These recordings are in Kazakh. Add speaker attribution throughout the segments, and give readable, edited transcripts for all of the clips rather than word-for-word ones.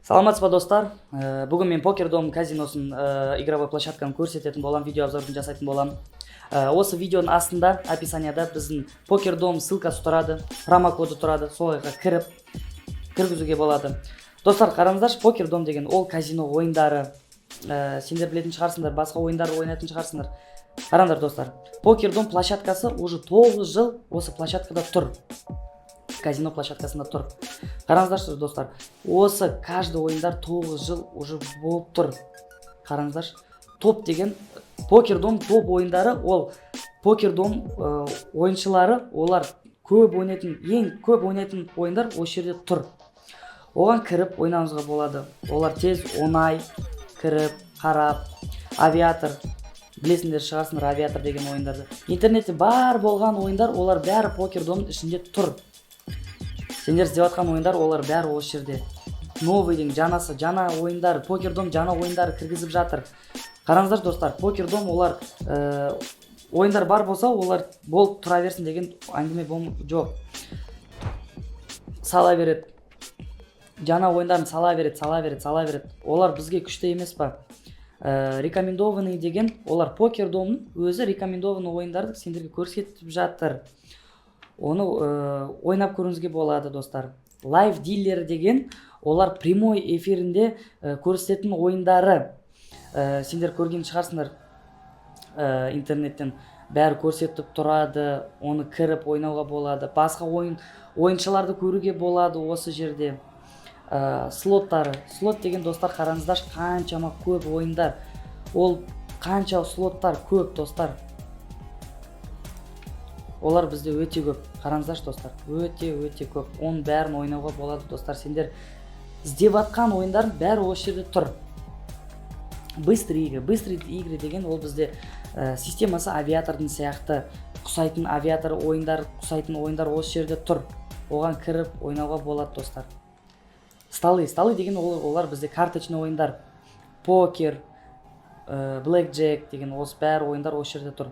Speaker 1: Саламатсыз ба, достар? Бүгін мен Покер Дом казиносын, игровой площадканы көрсететін боламын, видео обзорын жасайтын боламын. Осы видеоның астында, описанияда біздің Покер Дом ссылкасы тұрады, промокоды тұрады, солайға кіріп кіргізуге болады. Достар, қараңыздаршы, Покер Дом деген ол казино ойындары. Сендер білетін шығарсыңдар, басқа ойындар ойнайтын шығарсыңдар. Қараңдар, достар, Покер Дом площадкасы уже 9 жыл осы площадкада тұр, казино площадкасында тұр. Қараңыздаршы, достар, осы каждый ойындар 9 жыл уже болып тұр. Қараңыздаршы, топ деген Покер Дом топ ойындары. Ол Покер Дом ойыншылары, олар көп ойнайтын, ең көп ойнайтын ойындар осы жерде тұр. Оған кіріп ойнауыңызға болады. Олар тез, оңай кіріп қарап. Авиатор білесіңдер шығарсыңдар, Авиатор деген ойындарды. Интернетте бар болған ойындар, олар бәрі Покер Домның ішінде тұр. Сендер іздеп жатқан ойындар, олар бәрі осы жерде. Новый деген жаңасы, жаңа ойындар, Покер Дом жаңа ойындар кіргізіп жатыр. Қараңыздар, достар, Покер Дом олар ойындар бар болса, олар болып тұра берсін деген әңгіме жоқ, сала береді, жаңа ойындарын сала береді, сала береді, сала береді. Олар бізге күшті емес па? Рекомендованный деген олар Покер Домның өзі рекомендованный ойындарды сендерге көрсетіп жатыр. Оны ойнап көруіңізге болады, достар. Лайв дилер деген олар прямой эфирінде көрсететін ойындары. Сендер көрген шығарсыңдар, интернеттен бәрі көрсетіп тұрады. Оны кіріп ойнауға болады, басқа ойын ойыншыларды көруге болады осы жерде. Слоттары, слот деген, достар, қараңыздаршы, қаншама көп ойындар, ол қанша слоттар көп, достар. Олар бізде өте көп. Қараңыздаршы, достар, өте өте көп. Оның бәрін ойнауға болады, достар. Сендер іздеп жатқан ойындардың бәрі осы жерде тұр. Быстрые игры. Быстрые игры деген ол бізде системасы Авиатордың сияқты ұқсайтын, Авиатор ойындар ұқсайтын ойындар осы жерде тұр. Оған кіріп ойнауға болады, достар. Столы. Столы деген ол, олар бізде карточный ойындар, покер, блэк джек деген осы бәрі ойындар осы жерде тұр.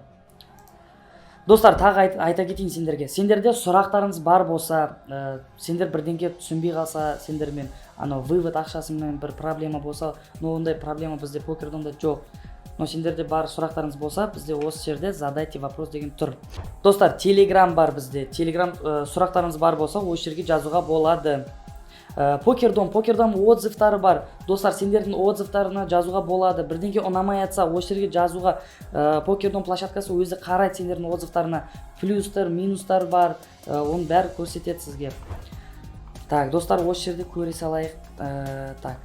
Speaker 1: Достар, тағы айта кетейін сендерге: сендерде сұрақтарыңыз бар болса, сендер бірдеңке түсінбей қалса, сендермен анау вывод ақшасымен бір проблема болса, но ондай проблема бізде Покердомда жоқ, но сендерде бар сұрақтарыңыз болса, бізде осы жерде «Задайте вопрос» деген тұр, достар. Телеграм бар бізде, Телеграм. Сұрақтарыңыз бар болса, осы жерге жазуға болады. Покердом, Покердом отзывтары бар, достар. Сендердің отзывтарына жазуға болады. Бірдеңке ұнамай жатса, осы жерге жазуға, Покердом площадкасы өзі қарайды сендердің отзывтарына. Плюстар, минустар бар, оның бәрі көрсетеді сізге. Так, достар, осы жерде көре салайық. Так,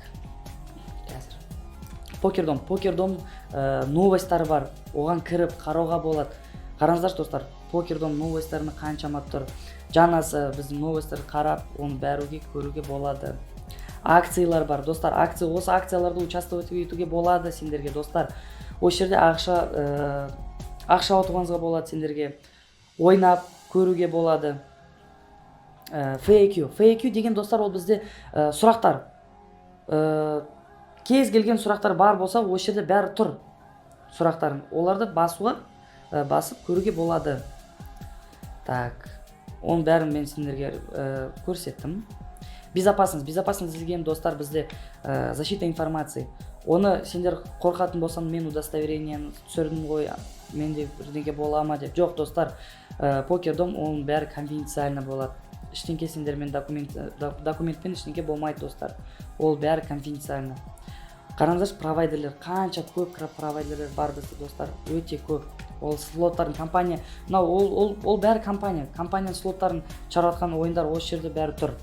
Speaker 1: қазір Покердом, Покердом новостьтары бар, оған кіріп қарауға болады. Қараңыздаршы, достар, Покердом новостьтарына қаншама тұр. Жаңасы біздің новостьтарды қарап, оны бәруге көруге болады. Акциялар бар, достар, акция. Осы акцияларда участвовать етуге болады сендерге, достар. Осы жерде ақша ұтуыңызға болады сендерге, ойнап көруге болады. FAQ. FAQ деген, достар, ол бізде сұрақтар. Кез келген сұрақтар бар болса, осы жерде бәрі тұр сұрақтарын. Оларды басуға, басып көруге болады. Так, оның бәрін мен сендерге көрсеттім. Безопасность. Безопасность деген, достар, бізде защита информации. Оны сендер қорқатын болсаң, мен удостоверениені түсірдім ғой, менде бірдеңе бола ма деп. Жоқ, достар, Покердом оның бәрі конфиденциально болады. Ештеңке сендермен документпен ештеңке болмайды, достар, ол бәрі конфиденциально. Қараңыздаршы, провайдерлер қанша көп, провайдерлер бар бізде, достар, өте көп. Ол слоттардың компания мынау, ол бәрі компания, компания слоттарын шығарып жатқан ойындар осы жерде бәрі тұр.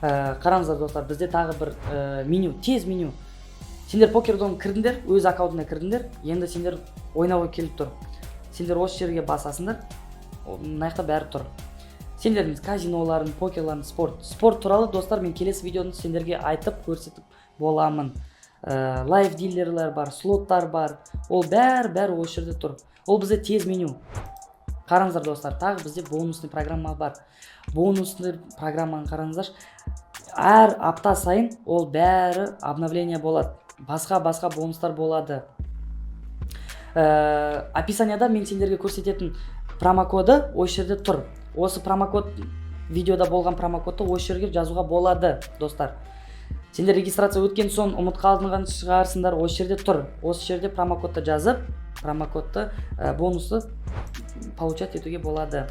Speaker 1: Қараңыздар, достар, бізде тағы бір меню, тез меню. Сендер Покердом кірдіңдер, өз аккаунтына кірдіңдер, енді сендер ойнауға келіп тұр. Сендер осы жерге басасыңдар, мына жақта бәрі тұр сендердің казиноларың, покерларың, спорт. Спорт туралы, достар, мен келесі видеоны сендерге айтып көрсетіп боламын. Лайв дилерлер бар, слоттар бар, ол бәрі бәрі осы жерде тұр. Ол бізде тез меню. Қараңыздар, достар, тағы бізде бонусный программа бар. Бонусный программаны қараңыздаршы, әр апта сайын ол бәрі обновление болады, басқа басқа бонустар болады. Описанияда мен сендерге көрсететін промокоды осы жерде тұр. Осы промокод, видеода болған промокодты осы жерге жазуға болады, достар. Сендер регистрация өткен соң ұмытып қалған шығарсыңдар. Осы жерде тұр, осы жерде промокодты жазып, промокодты, бонусты получать етуге болады.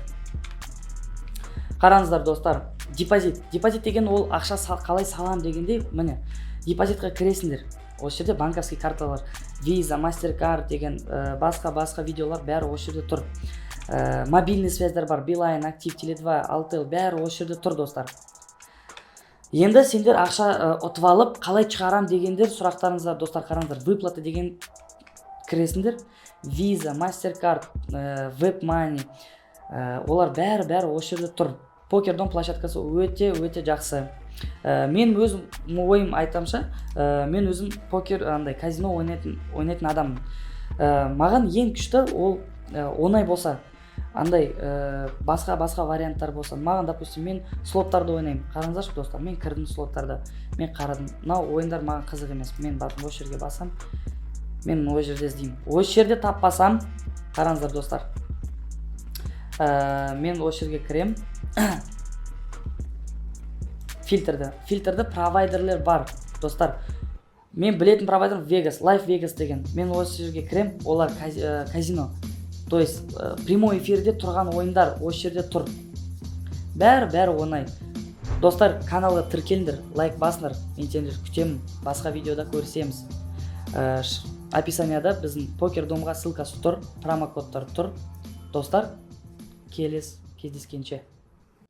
Speaker 1: Қараңыздар, достар, депозит. Депозит деген ол ақша қалай салам дегендей. Міне, депозитқа кіресіңдер. Осы жерде банковский карталар, Виза, Мастеркард деген, басқа басқа видеолар, бәрі осы жерде тұр. Мобильный связьдар бар, Билайн, Актив, Теле2, Алтел, бәрі осы жерде тұр, достар. Енді сендер ақша ұтып алып, қалай шығарам дегендер сұрақтарыңыз бар, достар. Қараңыздар, выплата деген кіресіңдер. Виза, Мастеркард, WebMoney, олар бәрі бәрі осы жерде тұр. Покердом площадкасы өте өте жақсы. Мен өзім ойым айтамша, мен өзім покер, андай казино ойнайтын адаммын. Маған ең күшті ол оңай болса, андай басқа басқа варианттар болса. Маған, допустим, мен слоттарды ойнаймын. Қараңыздаршы, достар, мен кірдім слоттарды, мен қарадым, мынау ойындар маған қызық емес. Мен барып осы жерге басам, мен ол жерде іздеймін. Осы жерде таппасам, қараңыздар, достар, мен осы жерге кірем, фильтрді, провайдерлер бар, достар. Мен білетін провайдер Вегас, Лайв Вегас деген. Мен осы жерге кірем, олар казино, то есть прямой эфирде тұрған ойындар осы жерде тұр. Бәрі бәрі оңай, достар. Каналға тіркеліңдер, лайк басыңдар, мен сендерді күтемін. Басқа видеода көрісеміз. Описанияда біздің Покердомға ссылкасы тұр, промокодтар тұр, достар. Келесі кездескенше.